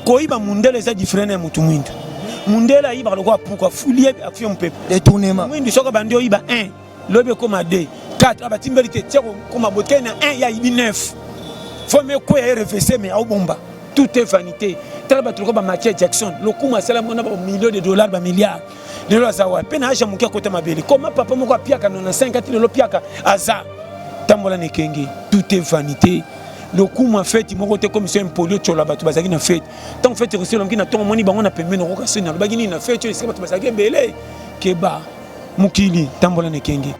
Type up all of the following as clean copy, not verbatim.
Koyiba mundele eza différent na mutu mwindu. Mundele ayibaka lokola puku, afuli ye afuye mopepe. Détournement. Mwindu soki abandi oyiba 1, lobi ekoma 2, 4, abatimbeli te, tia kokoma bote na 1 ya ayibi 9. Faut me kweya ye revese mais aobomba. Tout est vanité. Tala bato lokola ba Michael Jackson, lokumu asala mona ba millions de dollars, ba milliards. Lelo aza wapi? Pe na age ya moke akota mabele. Koma papa moko apiaka 95 ati lelo piaka aza. Tambola na ekenge. Tout est vanité. Lokumu ya feti moko te comme so impoli otyola bato bazalaki na feti. Ntango feti ekosila olamki na ntongo omoni bango na pembeni okoka soni alobaki nini na feti oyo esika bato bazalaki ebele. Keba mokili, tambola na ekenge.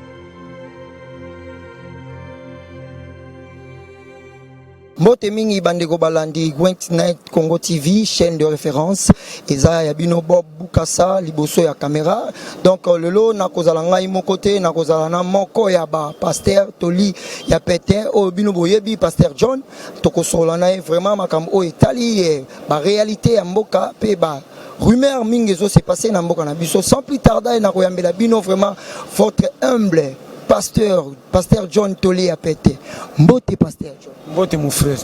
Mbote mingi bandeko balandi Gwent Night Congo TV, chaîne de référence eza ya bino Bob Bukasa liboso ya caméra. Donc lelo nakozala ngai moko te, nakozala na moko ya ba pasteur toli ya pete oyo bino boyebi pasteur John, tokosolola na ye vraiment makambo oyo etali ba réalité ya mboka pe ba rumeur mingi ezo se passer na mboka na biso. Sans plus tarder nakoyambela bino vraiment votre humble pasteur, pasteur John Toli ya pete. Mbote pasteur John. Mbote mon frère.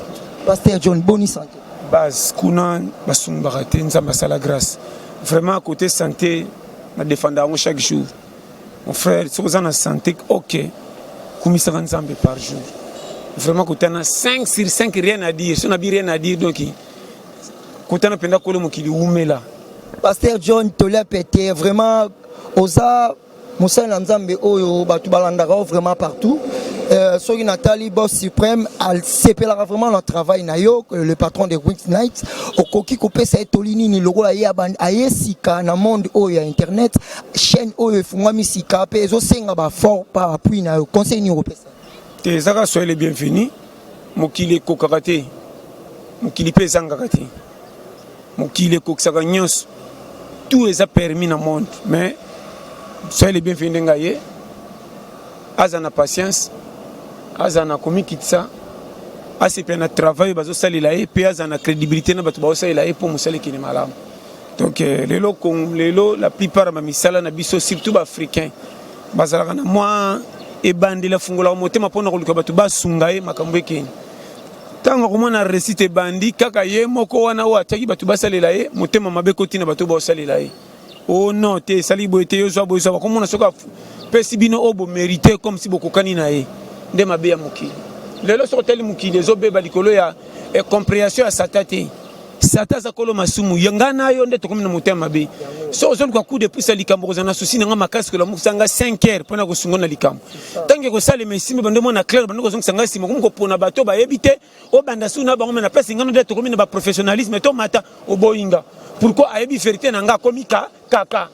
Pasteur John, bonne santé. Base kuna basumbaka te, Nzambe asala grâce. Vraiment côté santé na défendre yango chaque jour. Mon frère, soki oza na santé, OK. Kumisaka Nzambe par jour. Vraiment kotana 5 sur 5 rien à dire. Soki na bi rien à dire donc kotana penda kolo mokili wumela. Pasteur John Tolia Pete, vraiment oza mosali na Nzambe oyo bato balandaka yo vraiment partout. Soki natali boss suprême asepelaka vraiment na travail na yo, le patron de Wings Night, okoki kopesa ye toli nini lokola ye aye sika na monde oyo ya internet, chaîne oyo efungwami sika pe ezosenga ba fort par appui na yo, conseil nini okopesa? Te, ezaka soyez les bienvenus. Mokili ekokaka te, mokili pe ezangaka te, mokili ekokisaka nyonso, tout eza permis na monde, mais soyez les bienvenus ndenge aye, aza na patience, aza na komikitisa, asepela na travail oyo bazosalela ye, pe aza na crédibilité na bato bazosalela ye po mosala ekende malamu. Donc lelo Congo, lelo la plupart ya ba misala na biso surtout ba africains bazalaka na mwa ebandeli, afungolaka motema mpona koluka bato basunga ye makambo ekende. Ntango akomona réussite ebandi kaka ye moko wana oyo atiaki bato basalela ye, motema mabe ekoti na bato oyo baosalela ye. Oh non te, esali boye te, yo zwa boye, zwa. Bakomona soki apesi bino oyo bomérite comme si bokokani na ye. Nde mabe ya mokili. Lelo soki otali mokili ezobeba likolo ya compréhension ya Satan te. Satan aza kolo masumu, ya nga na yo nde tokomi na motema mabe. So ozoluka coup de pouce ya likambo, kozala na souci na nga makasi kolamusa nga 5 heures mpona kosunga na likambo. Ntango ekosalema esimbi, bando mona clair, bando kozongisa nga nsima, okomi kopona bato bayebi te, obanda su na bango, me na place nga nde tokomi na ba professionnalisme to mata oboyi nga. Pourquoi ayebi vérité na nga akomi ka kaka.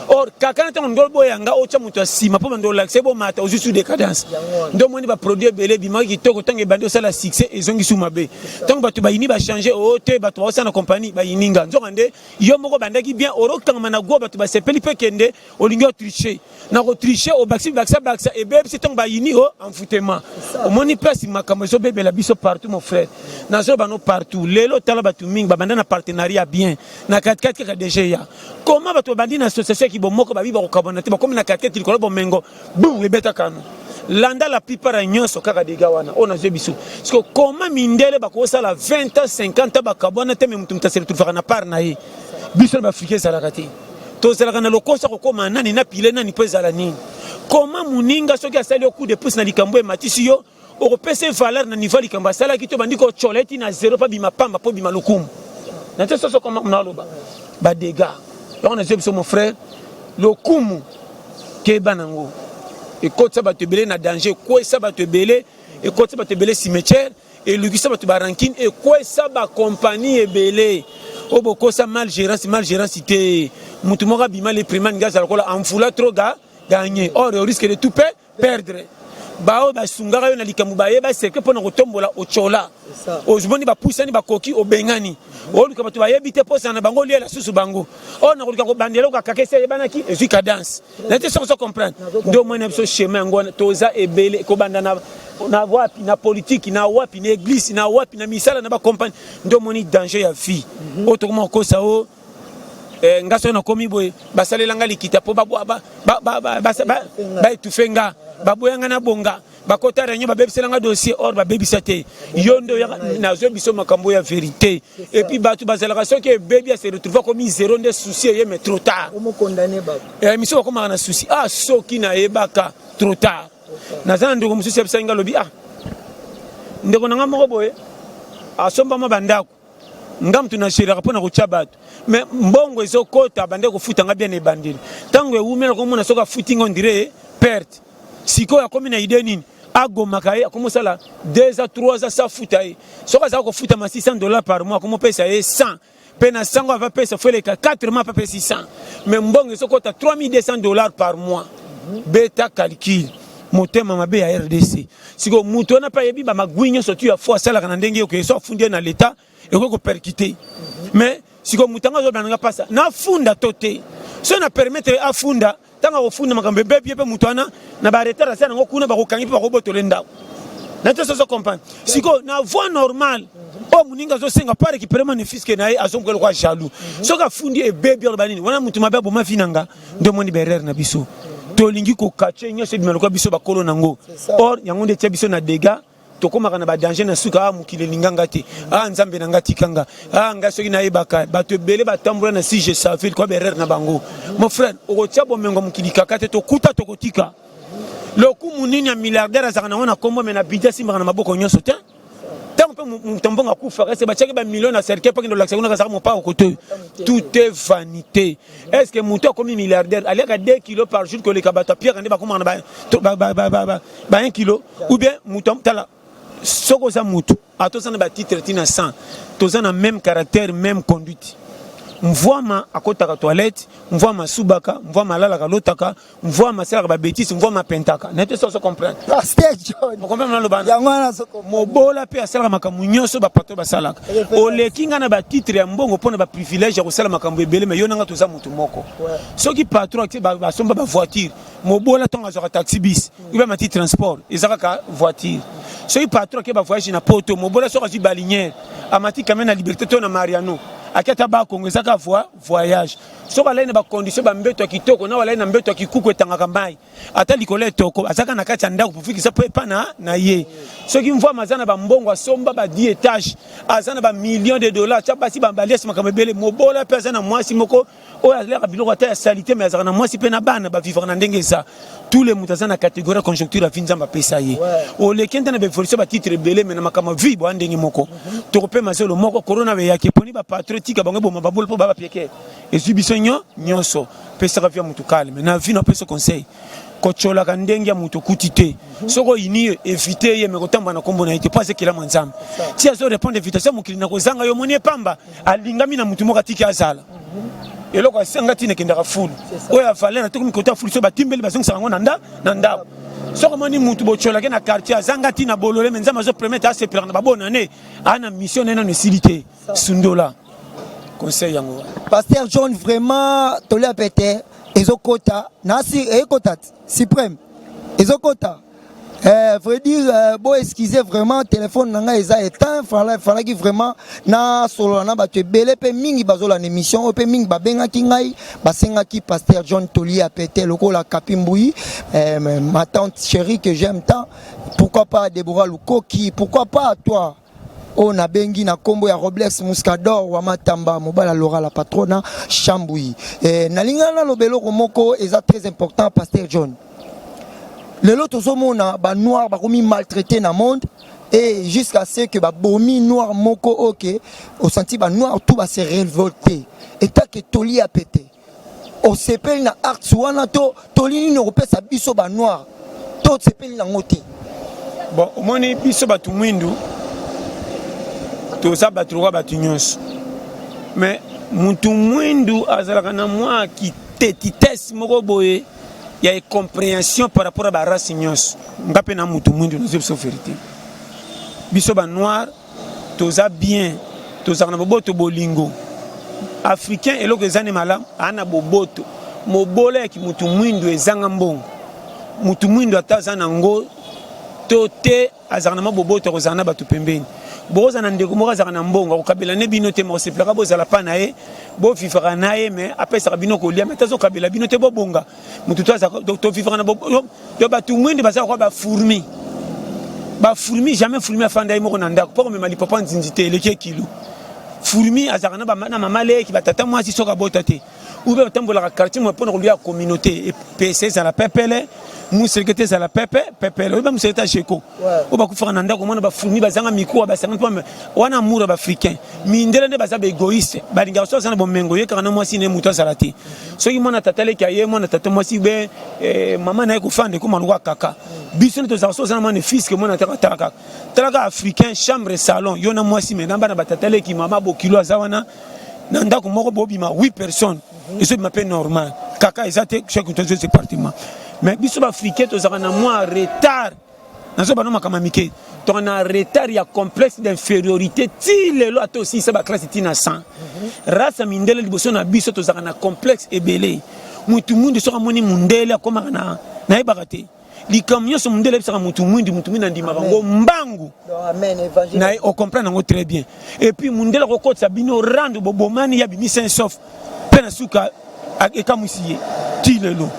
Or kaka na ntango ndolo boya nga otya moto ya nsima mpo bando olakisa bomata ozwi su décadence. Nde omoni ba produit ebele ebimaki kitoko, ntango ebandi osala succès ezongi su mabe. Ntango bato bayini ba changer, o te bato baosala na compagnie bayini nga. Nzoka nde yo moko bandaki bien, orokangama na gwa bato basepeli mpe kende olingi otricher. Na kotricher obakisi bakisa bakisa ebebisi ntango bayini o envoûtement. Omoni place makambo ezobebela biso partout mon frère. Nazoloba no partout. Lelo tala bato mingi babanda na partenariat bien. Na katikati kaka DG ya. Comment bato babandi na association ya kibomoko babi bakokabwana te, bakomi na katikati likolo bomengo, boum ebeta kano. Landa la plupart ya nyonso kaka dega wana oyo nazwi biso. Parce que comment mindele bakosala 20 ans 50 ans bakabwana te, mais mutu mutu ase retrouvaka na part na ye. Biso na ba Africains ezalaka te. Tozalaka na lokoso kokoma nani na pile nani po ezala nini. Comment muninga soki asali yo coup de pouce na likambo ematisi yo, okopesa ye valeur na niveau likambo asalaki to bandi kotyola ye ti na zero mpo bima pamba mpo bima lokumu. Na te soso koma naloba ba dégâts. Yango nazwi biso mon frère, lokumu keba nango ekotisa bato ebele na danger, ekwesa bato ebele, ekotisa bato ebele cimetière, elukisa bato ba rancune, ekwesa ba compagnie ebele oyo bokosa mal gérance, mal gérance te. Mutu moko abima le prima ninga azala lokola en trop ga gagner, or au risque de tout perdre. Baoyo basungaka yo na likambo bayeba secret mpona kotombola otyola, ozomoni bapusani bakoki obengani, oluka bato bayebi te mposa na bango oliela susu bango oyo na koluka kobandela okakaka esi ayebanaki ezwi cadence na te soki ozo comprendre. Nde omoni na biso chemin yango wana toza ebele kobanda na wapi na politique na wapi na église na wapi na misala na bacompagne. Nde omoni danger ya vie oyo tokoma kokosa o nga soki nakomi boye basalela nga likita mpo baetufe nga, baboya nga na bonga. Bakota réunion, babebisela nga dossier, or babebisa te. Yo nde oyaka, nazwi biso makambo ya vérité. Et puis bato bazalaka, soki ebebi, ase retrouve komi zéro, nde souci eye, mais trop tard. Miso bakomaka na souci, ah, soki nayebaka, trop tard. Naza na ndeko mosusu yebisaki nga, alobi: "Ah, ndeko na nga moko boye asombama bandako, nga mutu nageraka mpo na kotya bato, mais mbongo ezokota, bande kofuta nga bien ebandeli. Ntango ewumela, komona soki afuti nga, on dirait perte. Sikoyo akomi na idée nini? Agomaka ye, akomosala 2 ans, 3 ans sa afuta ye. Soki azala kofutama 600 $ par mois, akomopesa ye 100, mpe na sango avapesa, fo eleka 4 mois, mpe 600, mais mbongo ezokota 3200 $ par mois. Beta calcul." Motema mabe ya RDC. Sikoyo moto wana mpe ayebi bamagwi nyonso tu ya fo asalaka na ndenge oke so afundi ye na leta, ekoki kopercuter. Mais sikoyo moto yango azobana nga mpasa nafunda to te. So na permettre afunda, ntango akofunda, makambo ebebi ye mpe moto wana na baretard asala yango kuna, bakokangi mpe bakobotole ndako na te. Sozo comprendre sikoyo na voie normale oyo moninga azosenga po arécupérer bénéfice na ye, azongoka lokwa jaloux. Soki afundi, ebebi, aloba nini? Wana motu mabe aboma vi na nga. Nde omoni baerreur na biso, tolingi kokache nyonso ebima lokwa biso bakolo nango, or yango nde etia biso na dégâts. Tokomaka na badanger na suka. A mokili elinganga te, a Nzambe na nga tikanga, a ngai soki nayebaka. Bato ebele batambola na si je savais kwa baerreur na bango. Mon frère, okotia bomengo mokili kaka te, tokuta tokotika lokumu nini ya milliardaire azalaka nango na kombo, me na bidi asimbaka na maboko nyonso te. Ntango mpe moto mbongo akufaka, ese batiaki bamillion na cercueil mpo kende olakisa kuna kazalaka mopako kote oyo. Tout est vanité. Est ce que moto akomi milliardaire aliaka 2 kilo par jour koleka bato apiaka nde bakomaka na ba 1 kilo? Ou bien moto, tala, soki oza motu, ata oza na batitre ntina 100, toza na même caractère, même conduite. Mvwama akotaka toilette, mvwama asubaka, mvwama alalaka, alotaka, mvwama asalaka babêtises, mvwama apentaka na te. Soso comprendre. Pasteur John. Okomprendre naloba? Yango wana. Mobola mpe asalaka makambo nyonso bapato basalaka. Oleki nga na batitre ya mbongo mpo na baprivilège ya kosala makambo ebele, mais yo nanga toza motu moko. Soki patron basomba bavoiture, mobola ntongo azwaka taxi bus oyo bamati transport, eza kaka voiture. Soki patron ake bavoyage na poto, mobola soki azwi balinière, amati camion na Liberté to na Mariano, ake ata Bakongo, eza kaka voyage. Soki alai na bacondition bambeto ya kitoko, na alai na mbeto ya kikuku etangaka mai ata likolo etoko, azaka na kati ya ndako pofikisa mpo epa na ye. Soki mvwama aza na bambongo, asomba ba 10 étage, aza na bamillion de dollars, tia basi baliasi makambo ebele, mobola mpe aza na mwasi moko oyo alaka biloko ata ya saleté, mais azalaka na mwasi mpe na bana, bavivaka na ndenge eza. Tous les moto aza na catégorie ya conjoncture ya vie Nzambe apesa ye. Oleki nte na baévolution, batitre ebele, mais na makambo ya vie boya ndenge moko. Tokopema zelo moko. Corona beyaki, eponi bapatron, tika bango eboma babola mpo babapieke, ezwi biso nyonso. Pesaka vie ya motu calme na vie. Na opesa conseil, kotyolaka ndenge ya moto okuti te. Soki oyini ye, évite ye, mais kotambola na nkombo na ye te, mpo azekelama Nzambe ti azo répondre invitation ya mokili na kozanga yo. Omoni epamba alingami na motu moko, atiki azala eloko asenga ntina ekendaka fulu oyo ya valeur. Atokomi kota fulu, so batimbeli, bazongisaka yango na ndako. Soki omoni mutu botyolaki na quartier, azanga ntina bolole, mais Nzambe azopermettre asepelaka na babonane, aa na mission na ye nano esili te. Sundola conseil yango wana. Pasteur John, vraiment tolia pete ezokota nasi, ekota suprême ezokota. Vrai dire, bo excusez vraiment, téléphone na ngai eza éteint. Falaki vraiment nasolola na bato ebele mpe mingi bazolanda émission oyo, mpe mingi babengaki ngai, basengaki Pasteur John Tolia pete lokola Kapi Mbui, ma tante chérie que j'aime tant, pourquoi pas Déborah Lukoki, pourquoi pas toi oyo nabengi na nkombo ya Robles Muscador wa Matamba, mobali Lora la patrona Chambui. Nalinga naloba eloko moko eza très important. Pasteur John, lelo tozomona banoir bakomi maltraité na monde, et jusqu'à ce que babomi noir moko oke osanti banoir tout base révolté. Etake tolia pete, osepeli na acte wana to toli nini okopesa biso banoir to osepeli nango te? Bon, omoni, biso bato mwindu toza bato lokola bato nyonso, mais mutu mwindu azalaka na mwa kitesse moko boye ya incompréhension par rapport à barace nyonso. Nga mpe na mutu mwindu, nazwi biso vérité, biso banoir toza bien, tozalaka na boboto, bolingo africain. Eloko eza ne malamu, aa na boboto. Mobola yaki mutu mwindu ezanga mbongo, mutu mwindu ata aza nango to te, azalaka na mwa boboto ya kozala na bato pembeni. Bokozala na ndeko moko azalaka na mbongo, akokabela ne bino te, makosepelaka bozala pa na ye, bovivaka na ye, mais apesaka bino kolia, mais tazokabela bino te. Bobonga motu to tovivaka na yo. Bato mwindu bazala kwa bafourmi. Bafourmi, jamais fourmi afanda ye moko na ndako mpo komema lipapa nzinzi te, eleki ekilo. Fourmi azalaka na mama leki, batata mwasi, soki abota te ube batambolaka quartier mo mpona kolia communauté. Epese ezala pepele, museleke te, ezala pepe pepele. Oyeba museleke te, ajeko oyo bakufaka na ndako. Omona bafourmi bazanga mikuwa, basanga mpo wana amour ya baafricain. Mindele nde baza baégoïste, balingaka so aza na bomengo, ye kaka na mwasi ne, moto azala te. Soki mwana tata leki aye, mwana tata mwasi be mama na ye kofanda, ekoma lokwa kaka. Biso nde tozalaka so oza na mwana fiske, mwana taka tala kaka talaka africain, chambre, salon, yo na mwasi, me na bana batata leki, mama bokilo aza wana na ndako moko, bobima 8 personnes, ezobima mpe normal, kaka eza te chaque moto azwi département. Mais biso baafricain tozalaka na mwa retard. Nazoba no makambo ya mike, toka na retard ya complexe d'infériorité ti lelo. Ata osilisa baclasse ti na 100, race ya mindele liboso na biso, tozalaka na complexe ebele. Mutu mwindu soki amoni mundele, akomaka na nayebaka te likambo nyonso mundele ayebisaka mutu mwindu, mutu mwindu andimaka yango mbangu. Na ocomprendre yango très bien. Et puis mundele akokotisa bino rando, bobomani, ya bimi sain sauf, mpe na suka ekamwisi ye. Ti lelo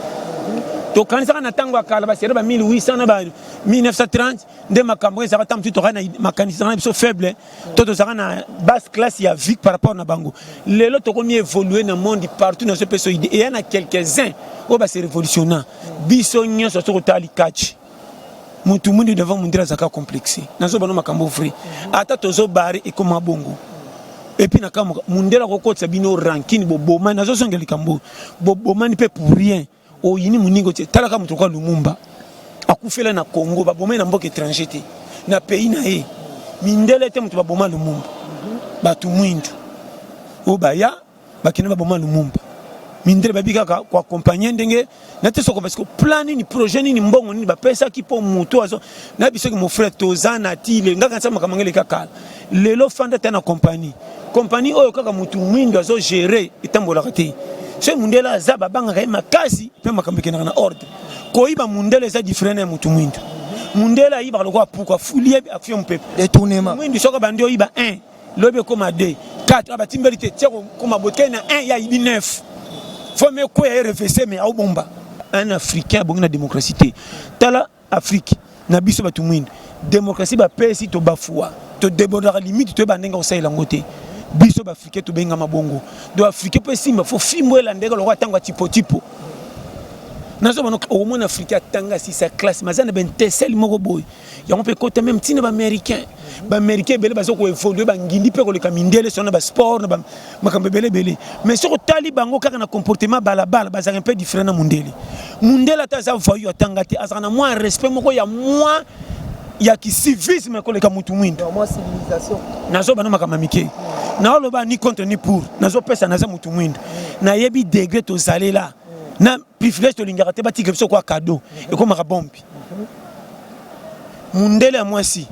tokanisaka na ntango ya kala, basere ba 1800 na ba 1930 nde makambo ezalaka. Ntango mosusu tokaka na makanisi na biso faible, to tozalaka na basse classe ya vie par rapport na bango. Lelo tokomi évolue na monde partout. Nazopesa idée, eya na quelques-uns oyo base révolutionna. Biso nyonso soki otala likachi, mutu mwindu devant mundele azalaka complexe. Nazobana makambo vrai, ata tozobare ekoma bongo. Et puis na kamwa, mundele akokotisa bino rancune, bobomani. Nazozongela likambo, bobomani mpe pour rien, oyini moningo te. Talaka moto lokola Lumumba, akufela na Congo, babomani na mboka étranger te, na pays na ye. Mindele te moto baboma Lumumba, bato mwindu oyo baya bakende baboma Lumumba. Mindele bayebi kaka koaccompagner ndenge na te soko, parce que plan nini, projet nini, mbongo nini bapesaki mpo moto azo na biso. Ki mon frère, toza na tile ngaka nsa makambo ngele kaka lelo. Fanda te na compagnie, compagnie oyo kaka motu mwindu azogérer, etambolaka te. Soki mundele aza, babangaka ye makasi mpe makambo ekendaka na ordre. Koyiba mundele eza différent na ya motu mwindu. Mundele ayibaka lokola puku, afuli ye, afie mopepe. Détournement. Mwindu soki abandi oyiba 1, lobi ekóma 2, 4, batimbeli te, tia koma botikali na 1, ye ayibi 9, fo me ekweya ye revese, me aobomba. Un Africain abongi na démocratie te. Tala Afrique na biso, bato mwindu, démocratie bapesi, tobafua, todébordaka limite, toyeba ndenge kosalela yango te. Biso baafricain tobengama bongo. Donc Africain mpo esimba, fo fimbo elanda lokola ntango ya tipo-tipo. Nazobana okomona Africain atanga sisa classe, maza na bentesele moko boye. Yango mpe ekota même ntina baaméricain. Baaméricain ebele baza koévoluer, bangindi mpe koleka mindele so na basport na makambo ebele ebele. Mais soki otali bango kaka na comportement balabala, bazalaka mpe différent na mundele. Mundele ata aza voyou, atanga te, azalaka na mwa respect moko ya mwa ya kicivisme koleka mutu mwindu. Nazobana makambo ya mike, naoloba ni contre ni pour. Nazopesa, naza mutu mwindu, nayebi degré tozalela na privilège. Tolingaka te batika biso kwa cadeau, ekomaka bombi. Mundele ya mwasi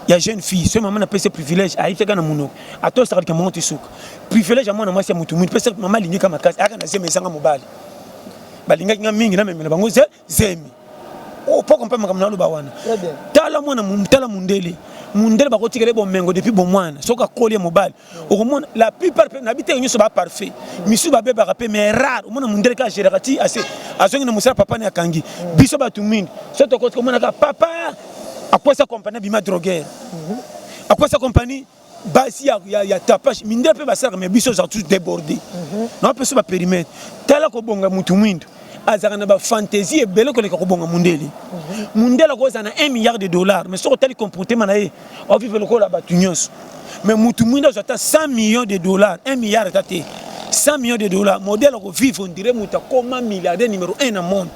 ya jeune fille, soki mama napesi privilège, ayebisaka na monoko, atosaka likambo yango te. Suka privilège ya mwana mwasi ya motu mwindu, pesa mama alingi ka makasi, ayaka na zemi ezanga mobali. Balingaki nga mingi, namemela bango zemi po kompa makambo naloba wana. Tala mwana, tala mundele. Mundele bakotikela bomengo depuis bomwana. Soki akoli ya mobali, okomona la plupart mpe nabi teke nyonso baparfait, misusu babebaka mpe, mais rare. Omona mundele kaka géraka ti ase azongi na mosala, papa ne akangi. Biso bato mingi, so tokoti komonaka papa akwesa compagnie, abima drogueur, akwesa compagnie, basi ya tapage. Mindele mpe basalaka, mais biso ozala toujours débordé na bapesa bapérimètre. Tala kobonga, mutu mwindu azalaka na bafantaisie ebele koleka kobonga mundele. Mundele akozala na 1 milliard de dollars, mais soki otali comportement na ye, ovivre lokola bato nyonso. Mais mutu mwindu azwa ata 100 millions de dollars, 1 milliard ata te, 100 millions de dollars, modèle akovivre, on dirait moto akoma milliardaire numéro 1 na monde.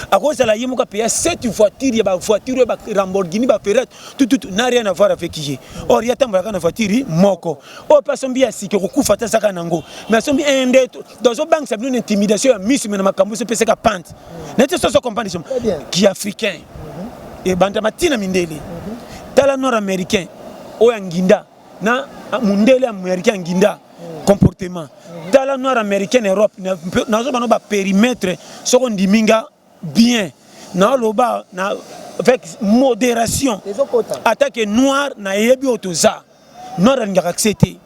Akozala ye moko apeya 7 voiture ya bavoiture oyo, balamborghini, baferrari, tututu, n'a rien à voir avec ye. Or ye atambolaka na voiture moko oyo mpe asombi ya sika, kokufa te, azaka nango, mais asombi un nde azobangisa bino na intimidation ya miso. Me na makambo so epesaka pante neti so comprendre ki africain ebandama ntina mindele. Tala nord américain oyo anginda na mundele américain anginda comportement. Tala noir américain na Europe, nazobana bapérimètre. Soki ondimi nga bien, naoloba na avec modération. Atake noir, nayebi oyo toza. Noir alingaka accès te.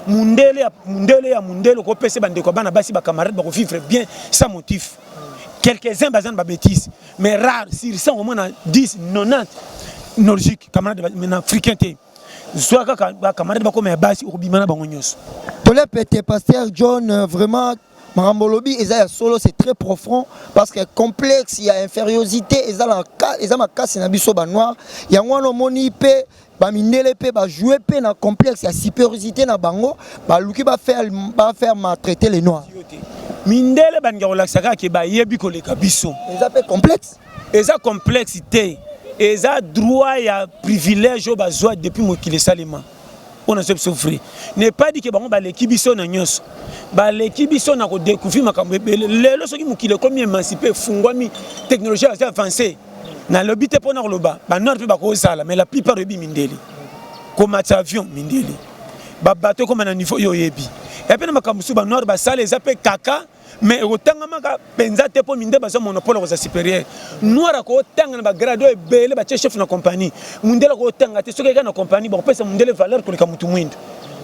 Mundele ya mundele ya mundele okopesa bandeko ya bana basi, bacamarade bakovivre bien sans motif. Quelques-uns baza na babêtise, mais rare. Sur 100, omona 10, 90. Nordique, camarade mais na africain te. Zwa kaka ba camarade bakoma ya basi, okobima na bango nyonso. Tole pete, pasteur John, vraiment makambo olobi eza ya solo, c'est très profond, parce que complexe ya infériorité eza na eza makasi na biso banoir. Yango wana omoni mpe bamindele mpe bajoue mpe na complexe ya supériorité na bango, baluki bafaire maltraiter les noirs. Yo te, mindele balinga kolakisa kaka ke bayebi koleka biso. Eza mpe complexe. Eza complexe te, eza droit ya privilège oyo bazwa depuis mokili esalema. Oyo nazwa biso vrai n'est pas dit ke bango baleki biso na nyonso. Baleki biso na kodécouvrir makambo ebele. Lelo soki mokili ekomi émancipé, efungwami, technologie aza avancé, nalobi te mpona koloba banoir mpe bakozala, mais la plupart oyebi mindele komatisa avion, mindele babato ekóma na niveau oyo oyebi ya mpe na makambo mosusu banoir basala eza mpe kaka, mais ekotangamaka mpenza te mpo mindele bazwa monopole kozala supérieur. Noir akotanga na bagrade oyo ebele batie chef na compagnie, mundele akotanga te. Soki eka na compagnie, bakopesa mundele valeur koleka mutu mwindu.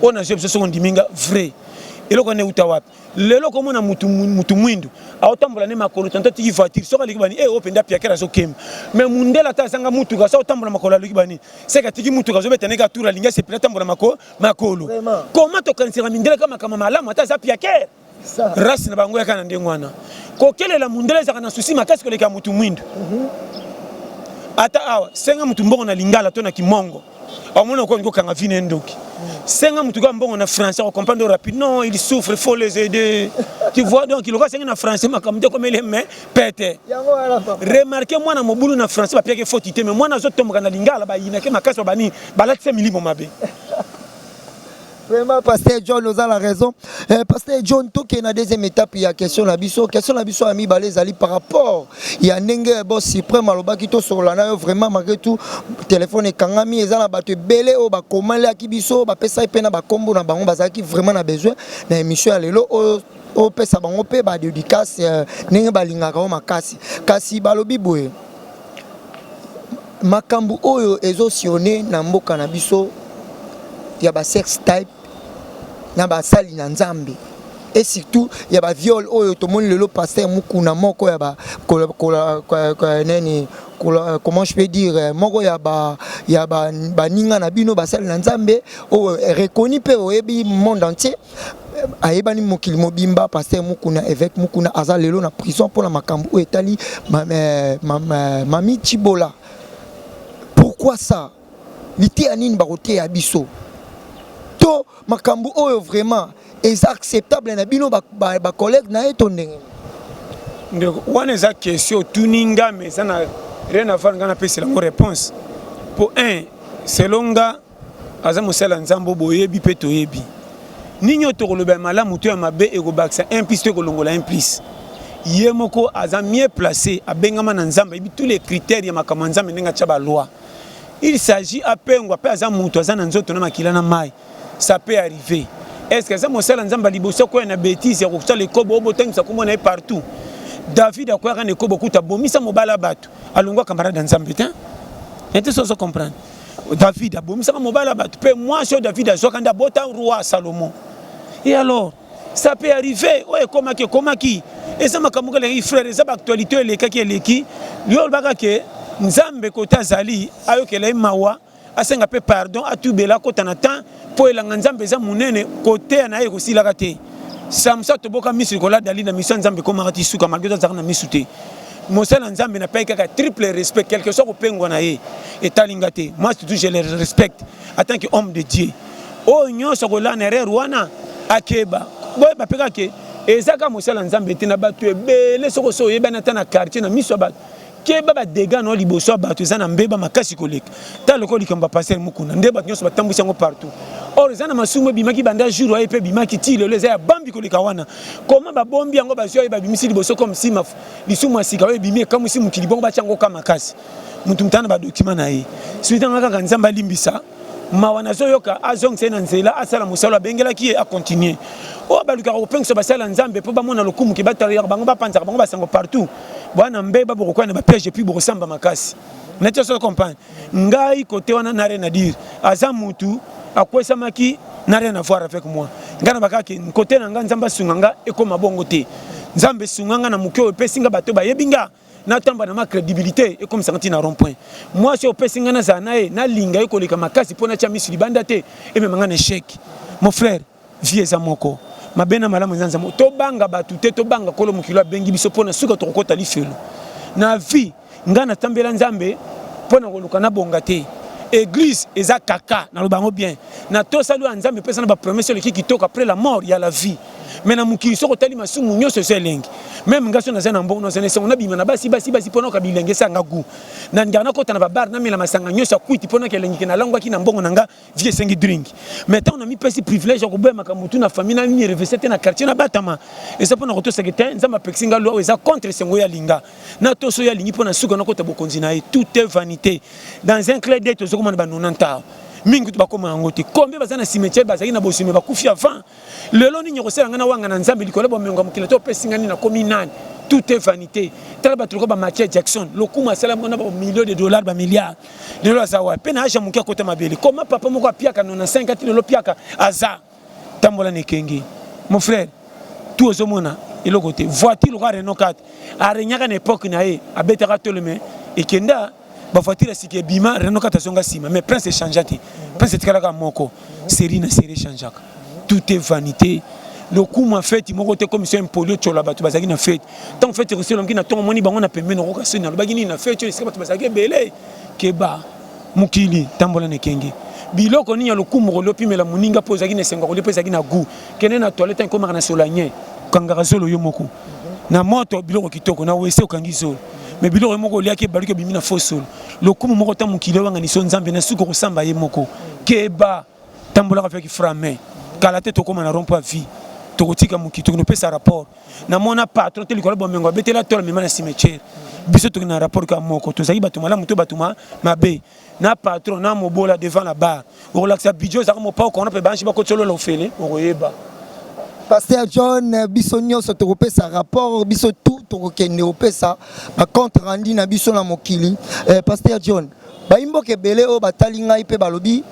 Oyo nazwi biso, soki ondimi nga vrai, eloko wana euta wapi? Lelo komona mutu mwindu aotambola ne makolo, tanto atiki voiture, soki aleki bani e oyo mpenza piakere azokemba. Mais mundele ata azanga mutuka, so aotambola makolo, aleki bani seke atiki mutuka, azobeta ndenge atour, alingi asepela atambola makolo. Comment tokanisaka mindele ka makambo malamu ata aza piakere? Race na bango yaka na ndenge wana. Kokelela mundele ezalaka na susi makasi koleka mutu mwindu. Ata awa, senga mutu mbongo na lingala to na kimongo, omona okoki kokanga vi na ndoki. Senga mutu kaka mbongo na français, comprendre rapide. Non, il souffre, faut les aider, tu vois. Donc lokola senga na français, makambo te komele, mais pete. Remarque, mwana mobulu na français bapiaki faute te, mais mwana azotomboka na lingala, bayinake makasi, banini, balatisa milimo mabe. Vraiment, pasteur John, oza la raison. Pasteur John, tokende na deuxième étape ya question na biso. Question na biso ya mibale ezali par rapport ya ndenge boss suprême alobaki tosolola na yo. Vraiment, malgré tout téléphone ekangami. Eza na bato ebele oyo bakomalaki biso, bapesaki mpe na bakombo na bango, bazalaki vraiment na besoin na émission ya lelo oyo opesa bango mpe badédicace ndenge balingaka yo makasi. Kasi balobi boye, makambo oyo ezosione na mboka na biso ya basextape na basali na Nzambe, et surtout ya baviol oyo tomoni lelo, pasteur Mukuna, moko ya ba neni, comment je peux dire, moko ya ba ya baninga na bino basali na Nzambe oyo reconnu mpe oyebi monde entier, ayebani mokili mobimba, pasteur Mukuna, évêque Mukuna, aza lelo na prison mpona makambo oyo etali mami Chibola. Pourquoi ça? Liteya nini bakoteya biso to makambo oyo vraiment eza acceptable na bino bacollègue na ye to ndenge? Ndeko, wana eza question otuni nga, mais eza na rien à voir. Nga napesela yango réponse po un, selon nga, aza mosala ya Nzambe. Boyebi mpe toyebi nini oyo tokoloba ya malamu to ya mabe, ekobakisa un plus to ekolongola un plus. Ye moko aza mieux placé, abengama na Nzambe, ayebi tous les critères ya makambo ya Nzambe, ndenge atya baloi. Il s'agit apengwa mpe aza moto, aza na nzoto na makila na mai, ça peut arriver. Est ce que aza mosala Nzambe ya liboso akwya na bétise ya kosala ekobo oyo botangisa kombo na ye partout? David akwyaka na ekobo, kuta abomisa mobala bato, alongwa camarade ya Nzambe te. Ete so ozo comprendre, David abomisaka mobala bato, mpe mwasi oyo David azwaka nde abota roi Salomon. Et alors ça peut arriver. Oyo ekomaki, ekomaki, eza makambo eleki, frère, eza baactualité oyo elekaki, eleki. Yo olobaka ke Nzambe kote azali ayokela ye mawa, asenga mpe pardon, atubela, akota na temps, mpo elanga Nzambe eza monene, koteya na ye ekosilaka te. Samsa toboka miso likolo ya Dali na miso ya Nzambe ekomaka ti suka, malgré azalaka na miso te. Mosala Nzambe napai kaka triple respect, quelque soit kopengwa na ye etalinga te. Moi surtout, je le respecte en tant que homme de Dieu. Oyo nyonso akolala na erreur wana, akeba. Boyeba mpe kaka ke eza kaka mosala Nzambe te, na bato ebele. Soki oso oyebani ata na quartier, na miso ya bato, keba, badégâts na liboso ya bato eza na mbeba makasi koleka. Ta lokola likambo ya pasteur Mukuna, nde bato nyonso batambwisi yango partout. Or eza na masumu ebimaki banda jour oye mpe ebimaki ti lelo, eza ya bambi koleka wana. Koma babombi yango, bazwi oyo babimisi liboso comme si lisumu ya sika oyo ebimi ekamwisi mokili. Bongo batya yango ka makasi, motu mutana na badocument na ye. Soki tanga kaka Nzambe alimbisa, mawa nazoyoka, azongisa ye na nzela, asala mosala abengelaki ye, acontinue. Oyo balukaka kopengisa basala Nzambe mpo bamona lokumu ke batalelaka bango, bapanzaka bango basango partout, bwana mbeba, bokokwaya na bapiège, et puis bokosamba makasi. Neti oso comprendre ngai kote wana, na rien à dire. Aza mutu akwesamaki, na rien à voir avec moi. Ngai na bakaki kote na ngai, Nzambe asunga nga ekóma bongo te. Nzambe esunga nga na moke oyo epesi nga, bato bayebi nga. Natamba na ma credibilité ekomisaka ntina rond point. Mwasi oyo opesi ngai nazala na ye, nalinga ye koleka makasi mpo natya misu libanda te, emema ngai na échec. Mon frère, vie eza moko, mabe na malamu eza nzambe. Tobanga bato te, tobanga kolo mokili abengi biso mpo na suka tokokota lifelo. Na vie ngai natambela Nzambe mpo na koluka nabonga te. Église eza kaka, naloba yango bien, natosali oyo ya Nzambe epesa na bapromese eleki kitoko, après la mort ya la vie. Mais na mokili soki otali masumu nyonso eza elengi. Meme ngai so naza na mbongo, naza na esengo, nabima na basi basi basi mpo nayoka bilenge esanga gout. Nalingaka nakota na babar, namela masanga nyonso ya kwiti mpo nayoka elengi ke nalangwaki na mbongo na nga. Vie esengi drink. Mais ntango namipesi privilège ya koboya makambo tu na famille, nami revese te na quartier, nabatama, eza mpo na kotosaka te. Nzambe apekisi nga loi oyo eza contre esengo oyo alinga na toso oyo alingi mpo na suka nakota bokonzi na ye. Tout est vanité dans un clin d'œil. Tozokomana ba 90 ans mingi kutu bakoma yango te. Combien baza na cimetière, bazalaki na bosimi, bakufi avant? Lelo nini okosala ngai na wanga na Nzambe likolo ya bomengo ya mokili? To opesi ngai nini? Nakomi nani? Tout est vanité. Tala bato lokola ba Michael Jackson, lokumu asala mona ba millions de dollars, ba milliards, lelo aza wapi? Mpe na age ya moke akota mabele. Koma papa moko apiaka 95 ati lelo piaka aza tambola na ekenge. Mon frère, tout ozomona eloko te. Voiture lokola Renault 4 aregnaka na époque na ye, abetaka tolo, mais ekenda bavoiture ya sika ebima, Renault 4 azonga nsima. Mais prince echangea te, prince etikalaka moko, série na série echangeaka. Tout est vanité. Lokumu ya feti moko te comme so impoli otyola bato bazalaki na feti. Ntango feti ekoselamaki na ntongo, omoni bango na pembeni, okoka soni alobaki nini na feti oyo esika bato bazalaki ebele. Keba mokili, tambola na ekenge. Biloko nini ya lokumu kolia opimela moninga mpo ozalaki na esengo ya kolia mpo ezalaki na goût? Kende na toilette, ekomaka na solanye, okangaka zolo yo moko na moto. Biloko kitoko na wese, okangi zolo, mais biloko yo moko oliaki ebaluki, ebimi na faux solo. Lokumu moko ta mokili owanga niso Nzambe na suki okosamba ye moko. Keba, tambolaka avec frein. Kala te tokóma na rond point vie, tokotika mokili, tokende opesa rapport. Namona patron te likolo bomengo abetela to amema na cimetière. Biso tokende na rapport kaka moko, tozalaki bato malamu to bato mabe. Na patron na mobola devant la barre, okolakisa budget ozalaka mopao kona mpe banshi bakotisa olola ofele, okoyeba. Pasteur John, biso nyonso tokopesa rapport, biso tout tokokende kopesa bacompte rendu na biso na mokili. Pasteur John, bayimboka ebele oyo batali ngai mpe balobi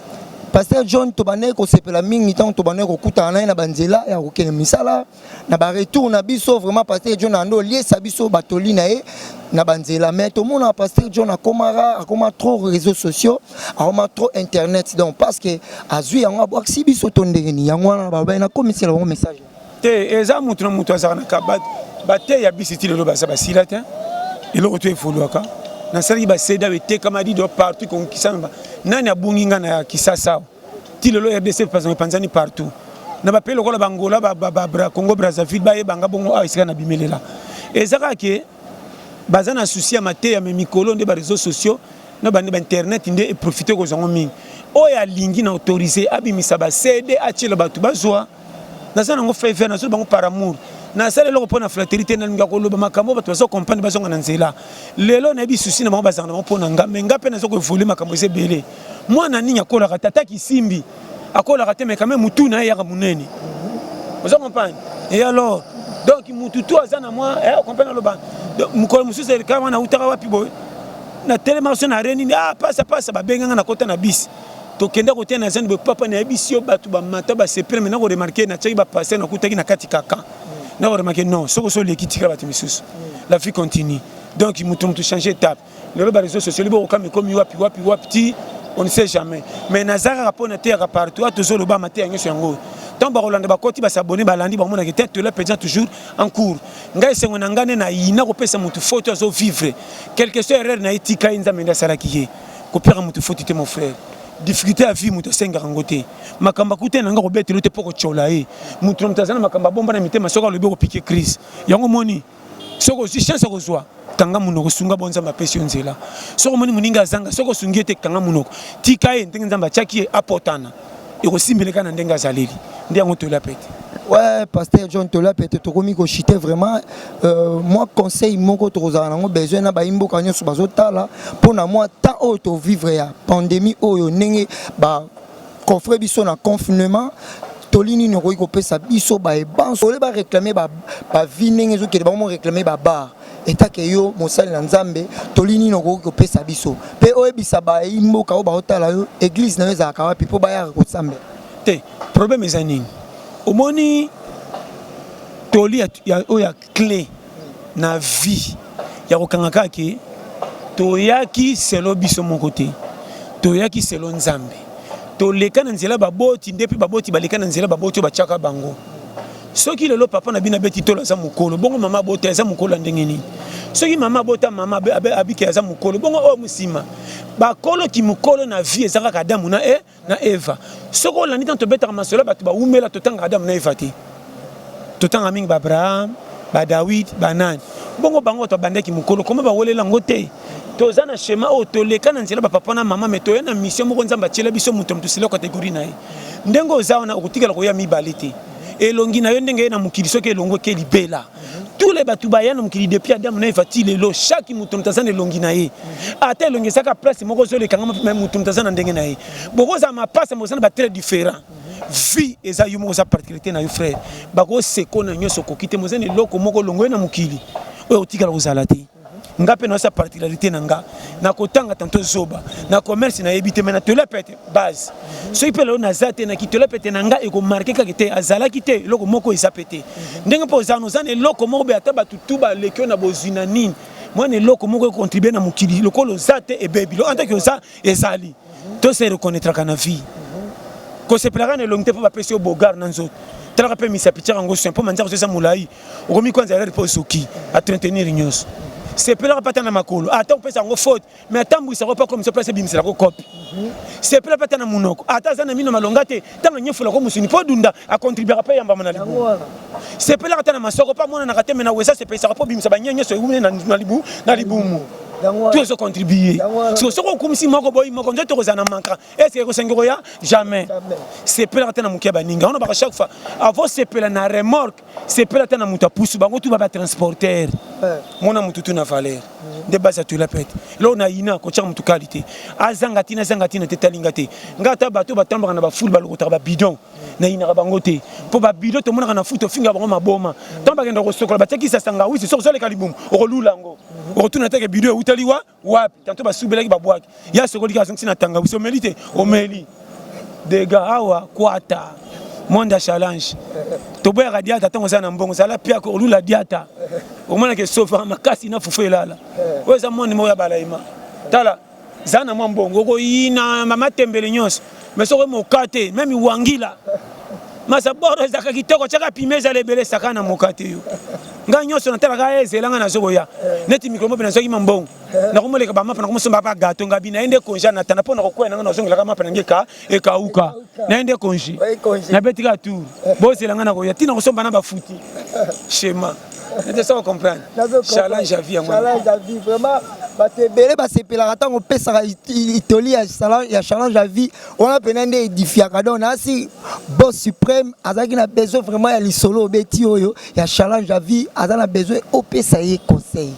Pasteur John tobandaki kosepela mingi ntango tobandaki kokutana na ye na banzela ya kokende misala, na baretour na biso. Vraiment, Pasteur John ando oliesa biso batoli na ye na banzela. Mais tomona Pasteur John akomaka, akoma trop réseaux sociaux, akoma trop internet. Donc parce que azwi yango, abwakisi biso to ndenge nini? Yango wana balobaki nakomisela bango message. Te, eza mutu na mutu azalaka na ka bateya bisi ti lelo baza basila te. Eloko to evoluaka, nasalaki baseda etekama dido partout konkisama. Nani abungi nga na Kisasa awa? Ti lelo RDC epanzani partout na bapays lokola Bangola, Congo Brazzaville, bayebanga bongo. Awa esika na bimelela eza kaka ke baza na souci ya mateya, mais mikolo nde baréseaux sociaux na bande bainternet nde eprofite kozwango mingi. Oyo alingi na autorise abimisa baCD, atiela bato bazwa. Naza nango faveur, nazoloba bango par amour. Nasala eloko mpo na flatterie te. Nalinga koloba makambo bato baza comprendre, bazonga na nzela. Lelo nayebi souci na bango bazanga na bango mpo na nga, mais nga mpe naza koévoluer. Makambo eza ebele. Mwana nini akolaka? Tata kisimbi akolaka te, mais quand même mutu na ye eyaka monene. Oza comprendre? Et alors donc mutu tu aza na mwa comprendre. Aloba mokolo mosusu eleka wana, autaka wapi boye? Natelemaka so na re nini, ah, pasa pasa, babenganga, nakota na bisi, tokenda kotia na zani boye. Papa, nayebisi yo, bato bamata basepela. Mais nakoremarquer, natiaki bapaster, nakutaki na kati kaka. Nakoremarquer non, soki oso oleki, tikala bato misusu, la vie continue. Donc moto moto change étape. Lelo baréseaux sociaux libokokama ekomi wapi wapi wapi ti on ne sait jamais. Mais naza kaka mpo nateyaka partout. A tozoloba mateya nyonso yango, ntango bakolanda, bakoti, basabone, balandi, bamonaka te. Tola mpenza toujours en cours. Ngai esengo na ngai nde nayina kopesa motu faute. Azovivre quelque soit erreur na ye, tika ye, Nzambe nde asalaki ye. Kopiaka motu faute te, mon frère. Difficulté ya vie, moto asengaka yango te. Makambo akute na nga kobetelo te mpo kotyola ye. Motu na moto aza na makambo abomba na mitema. Soki alobi, okopike crise. Yango moni, soki ozwi chance ya kozwa, kanga monoko, sunga bo Nzambe apesi yo nzela. Soki omoni moninga azanga, soki osungi ye te, kanga monoko, tika ye ndenge Nzambe atiaki ye apotana, ekosimbeleka na ndenge azaleli. Nde yango tolia pete. Ouais, Pasteur John, tolia pete, tokomi koshite vraiment. Moi conseil moko tokozala nango besoin na bayimboka nyonso bazotala mpona mwa temps oyo tovivre ya pandémie oyo, ndenge bacoffre biso na confinement, toli nini okoki kopesa biso baebanso ole baréclame bavie ndenge ezokende, bango réclame babar? Etake yo mosali na Nzambe, toli nini okoki kopesa biso mpe oyebisa bayimboka oyo baotala yo, église na yo ezalaka wapi mpo bayaka kosambela? Te, problème eza nini? Omoni, toli oyo ya clé na vie. Ya kokanga kaka ke toyaki selo biso moko te, toyaki selo Nzambe. Toleka na nzela baboti nde mpe baboti baleka na nzela baboti oyo batiaka bango. Soki lelo papa na bino abeti tolo aza mokolo, bongo mama abota aza mokolo ya ndenge nini? Soki mama abota mama abike aza mokolo, bongo oyo mosima bakolo kimokolo na vie eza kaka Adamu na e na Eva. Soki olandi ntango tobetaka masolo ya bato bawumela, totangaka Adamu na Eva te, totangaka mingi ba Abraham, ba Dawid, banani. Bongo bango bato babandaki mokolo, koma bawelela yango te. Toza na schéma oyo toleka na nzela bapapa na mama, me toya na mission moko Nzambe atiela biso, moto moto sila catégorie na ye. Ndenge oza wana okotikala koya mibale te. Elongi na yo ndenge ye na mokili, soki elongo eke libela. Tous les bato baya na mokili depuis Adam na Eva ti lelo, chaque moto moto aza na elongi na ye. Ata elongi ezaka place moko ozolekanga, me moto moto aza na ndenge na ye. Bokozala mapasa, boza na ba très différent. Vie eza yo moko, oza particularité na yo frère. Bakoseko na nyonso okoki te, moza na eloko moko olongo ye na mokili oyo otikala kozala te. Nga mpe naosa particularité na nga na kotanga tanto zoba na commerce nayebi te, me na tola pete base. Soki mpe lelo naza te na kitola pete na nga, ekomarke kaka te azalaki te eloko moko eza pe te. Ndenge mpe oza oza na eloko moko boye, ata bato tu baleki oyo na bozwi na nini, mwana eloko moko econtribue na mokili lokola oza te ebebi antaki oza ezali. To se reconnaîtraka na vie, kosepelaka na elongi te mpo bapesi yo bogar na nzoto. Talaka mpe misapi, tiaka yango soin mpo manzaka so eza molai, okomi kwanza erreur mpo ozoki atretenir nyonso. Sepelaka mpe ata na makolo, ata opesa yango faute, mais atambwisaka mpo akomisa place ebimiselako kope. Sepela mpe ata na monoko, ata aza na mino malonga te, ntango anyefolako mosuni mpo dunda akontribuaka mpe yambama na libumu. Sepelaka ata na masoko mpo amonanaka te, me na wesa sepelisaka mpo obimisa banye nyonso ewumeli na libumu. To ezocontribue. Soki okumisi moko boyi moko, nzoto ekozala na manka est-ce ekosengi koya jamais. Sepelaka te na moke ya baninga wana baka chaque fois avo sepela na remorque, sepela te na moto apusu bango tu ba transporteur, mona motu tu na valeur nde base ya tola pete. Eloko na yina kotiaka motu kali te, azanga ntina, azanga ntina te, talinga te. Nga ata bato batambaka na bafulu, balokotaka babidon, nayinaka bango te, mpo babidon tomonaka na fulu, tofingaka bango maboma. Ntango bakenda kosokola, batiaki sasanga wisi, soki ozoleka libumu okolula yango, okotuna teke bidon eutali wa wapi. Tanto basubelaki babwaki ya sokoliki, azongisi na tangawisi, omeli te, omeli dega awa kwata monde ya challenge. Toboyaka diata ntango oza na mbongo, zala piako olula diata, omonaka esofaka makasi na fufu elala. Oyo eza monde moko ya balaima. Tala, za na mwa mbongo, okoyina mamatembele nyonso, mais soki moka te, meme wangila masa boro ezalaka kitoko, tiaka pime ezala ebele, saka na moka te. Yo ngai nyonso natalaka ezelanga nazokoya neti mikolo mpe nazwaki ma mbongo, nakomoleka bamapa, nakomosomba ba gato ngabi naye nde konje natanda mpo nakokwea nanga, nazongelaka mapa nange ka ekauka, naye nde konje nabeti kaka tour. Bozela nga nakoya ntina kosomba na bafuti schéma nete soko comprendre challenge ya vie yango. Challenge ya vie, vraiment bato ebele basepelaka ntango opesaka itoli ya challenge ya vie wana mpena nde édifiaka. Donc nasi boss suprême azalaki na besoin vraiment ya lisolo obeti oyo ya challenge ya vie, aza na besoin opesa ye conseil.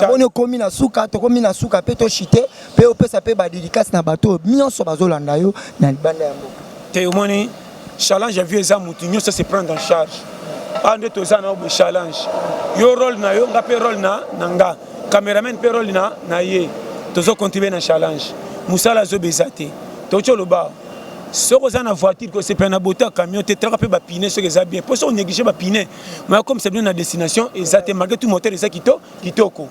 Namoni okomi na suka, tokomi na suka mpe toshite mpe opesa mpe badédicace na bato oyo nyonso bazolanda yo na libanda ya mboka. Te, omoni challenge ya vie eza motu nyonso se prendre en charge. Awa nde toza na boye challenge, yo rôle na yo, nga mpe rôle na nga, cameraman mpe rôle na ye, tozocontribue na challenge. Mosala azoba eza te, toki oloba soki oza na voiture, kosepela na boto ya camion te, talaka mpe bapine soki eza bien, mpo soki onéglige bapine maya komisa bino na destination eza te. Malgré tout moteur eza kitoko,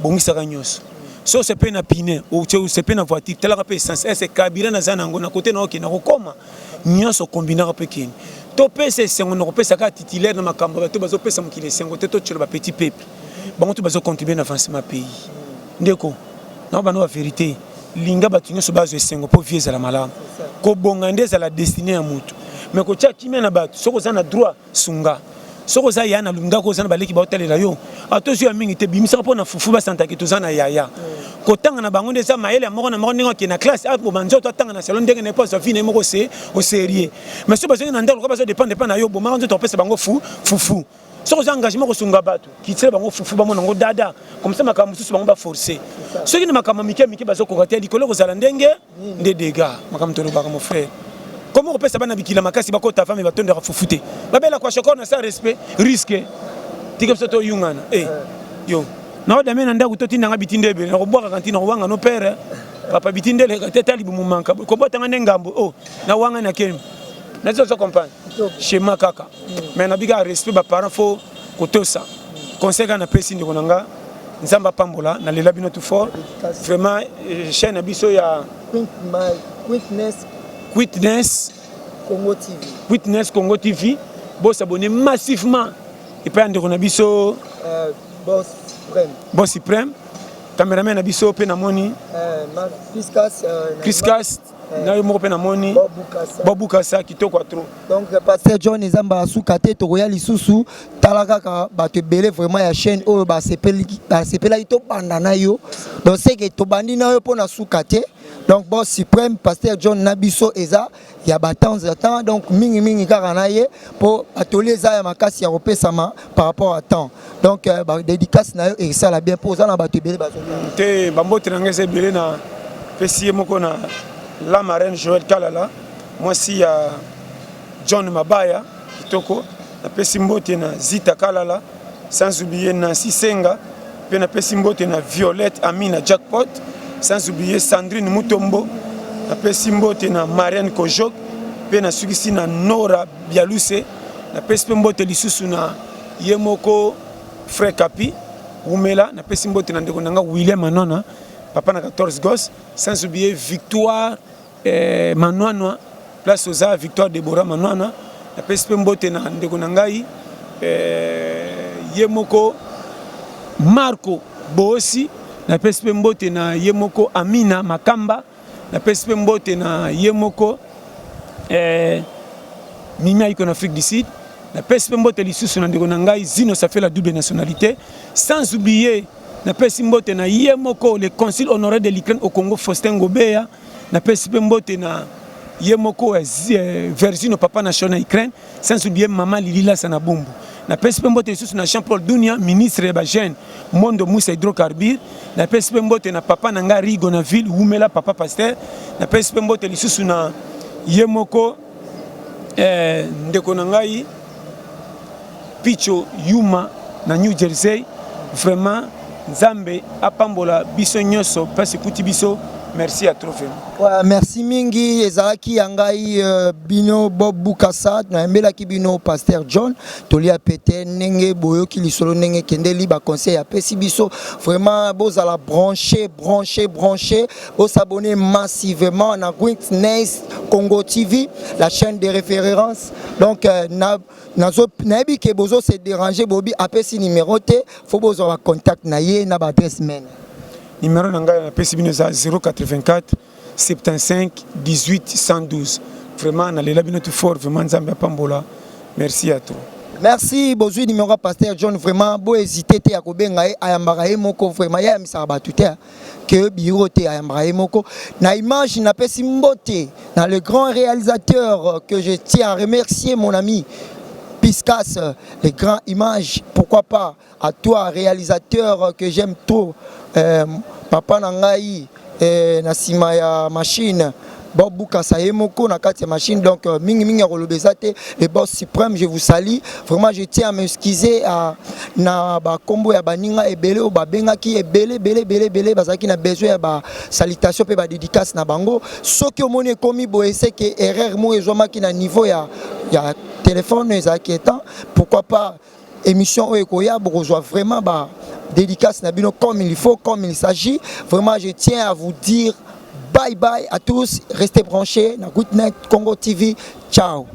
bongisaka nyonso. So osepe na pine, osepe na voiture, talaka mpe essence, ese carburant naza nango na kote na okende kokoma nyonso, kombinaka mpe kende. Topesa esengo na kopesa kaka titulaire na makambo bato bazopesa mokili esengo te, totyola bapetit peuple, bango to bazocontribue na avancement pays. Ndeko na bano ba vérité, linga bato nyonso bazwa esengo mpo vie ezala malamu. Kobonga nde ezala destine ya motu, mais kotia kimia na bato. Soki oza na droit, sunga. Soki oza ya na lundako, oza na baleki baotalela yo, ata ozwi ya mingi te, bimisaka mpo na fufu basantaki toza na yaya. Kotanga na bango nde eza mayele ya moko na moko, ndenge akende na classe, aboma nzoto, atanga na salon ndenge na ye mpo azwa vie na ye moko se au sérieux. Mais soki bazongi na ndako, lokola bazodépendre mpa na yo, bomaka nzoto, kopesa bango fufu. Soki oza engagement kosunga bato, kitela bango fufu, bamona yango dada comme ça. Makambo mosusu bango baforce, soki na makambo mike mike bazokoka te, likolo kozala ndenge nde dega. Makambo tolobaka, mon frère, komo kopesa bana bikila makasi, bakota fami batondaka fufu te, babela kwa shokor na sa respect risque. Tika biso toyungana e yo naodame na ndako, totindanga bitinda ebele, nakobwakaka ntina kowanga no pere papa bitinda eleka te, tali bumumanka kobotanga nde ngambo o nawanga na kemi nazo ozo comprendre schéma kaka. Mais nabika respect baparent, faut kotosa. Conseil kaka napesi ndeko na nga. Nzambe apambola, nalela bino tout fort. Vraiment, chaîne na biso ya Quitness Congo TV. Quitness Congo TV, bosabonner massivement epai ya ndeko na biso Boss Suprême. Boss Suprême, cameraman na biso mpe namoni Piscas, Criscas na yo moko mpe namoni Bob Bukasa. Bobukasa kitoko ya trop. Donc pasteur John, eza mbala suka te, tokoya lisusu. Tala kaka bato ebele vraiment ya chaîne oyo basepelaki tobanda na yo. Donc c'est que tobandi na yo mpona suka te. Donc Boss Suprême, pasteur John na biso eza ya batemps ya temps, donc mingimingi kaka na ye mpo atoli eza ya makasi ya kopesama par rapport à temps. Donc badédicace na yo esala bien mpo oza na bato ebele bazotala. Te, bambote na ngai eza ebele. Na pesi ye moko na la marraine Joel Kalala, mwasi ya John Mabaya kitoko. Napesi mbote na Zita Kalala, sans oublier Nancy Senga, mpe napesi mbote na Violette Amina Jackpot, sans oublier Sandrine Mutombo. Napesi mbote na Marianne Kojok, mpe nasukisi na Nora Bialuse. Napesi mpe mbote lisusu na ye moko frère Kapi Wumela. Napesi mbote na ndeko na nga William Manwana, papa na 14 gosses, sans oublier Victoire Manwanwa, place oza Victoire Debora Manwanwa. Napesi mpe mbote na ndeko na ngai ye moko Marco Boosi. Napesi mpe mbote na ye moko Amina Makamba. Napesi mpe mbote na ye moko Mimi Aiko na Afrique du Sud. Napesi mpe mbote lisusu na ndeko na ngai Zino Safela, double nationalité, sans oublier napesi mbote na ye moko le consul honoraire de l'Ukraine au Congo, Faustin Ngobeya. Napesi mpe mbote na ye moko Verzino, papa national na Ukraine, sans oublier mama Lili Lasa na Bumbu. Napesi mpe mbote lisusu na Jean Paul Dunia, ministre ya bajeune, Mondo Musa hydrocarbure. Napesi mpe mbote na papa na ngai Rigo na ville Wumela, papa pasteur. Napesi mpe mbote lisusu na ye moko ndeko na ngai Picho Yuma na New Jersey. Vraiment, Nzambe apambola biso nyonso place ekuti biso. Merci à trop vraiment. Ouais, merci mingi. Ezalaki ya ngai bino Bob Bukasa, nayembelaki bino pasteur John tolia pete ndenge boyoki lisolo ndenge ekendeli, baconseil apesi biso. Vraiment, bozala branché, branché, branché, bosabonner massivement na Greatness Congo TV, la chaîne de référence. Donc na nayebi ke bozo se déranger, bobi apesi numéro te, fo bozwa bacontact na ye na baadresse mail. Numéro na ngai napesi bino eza 084 75 18 112. Vraiment, nalela bino tout fort. Vraiment, Nzambe apambola. Merci à toi. Merci. Bozwi numéro ya pasteur John, vraiment bohésite te ya kobenga ye, ayambaka ye moko. Vraiment, ye ayambisaka bato te ke bureau te, ayambaka ye moko. Na image, napesi mbote na le grand réalisateur que je tiens à remercier, mon ami Piscas, les grands images. Pourquoi pas à toi, réalisateur que j'aime trop, papa na ngai na nsima ya machine, Bob Bukasa ye moko na kati ya machine. Donc mingi mingi ya koloba eza te. Le boss suprême, je vous salue. Vraiment, je tiens à m'excuser na bakombo ya baninga ebele oyo babengaki ebele ebele ebele ebele, bazalaki na besoin ya basalutation mpe badédicace na bango. Soki omoni ekomi boye, c'est que erreur moko ezwamaki na niveau ya téléphone ezalaki éteint. Pourquoi pas émission oyo ekoya, bokozwa vraiment ba dédicace na bino comme il faut, comme il s'agit. Vraiment, je tiens à vous dire bye bye à tous. Restez branchés na Goodnight Congo TV. Ciao.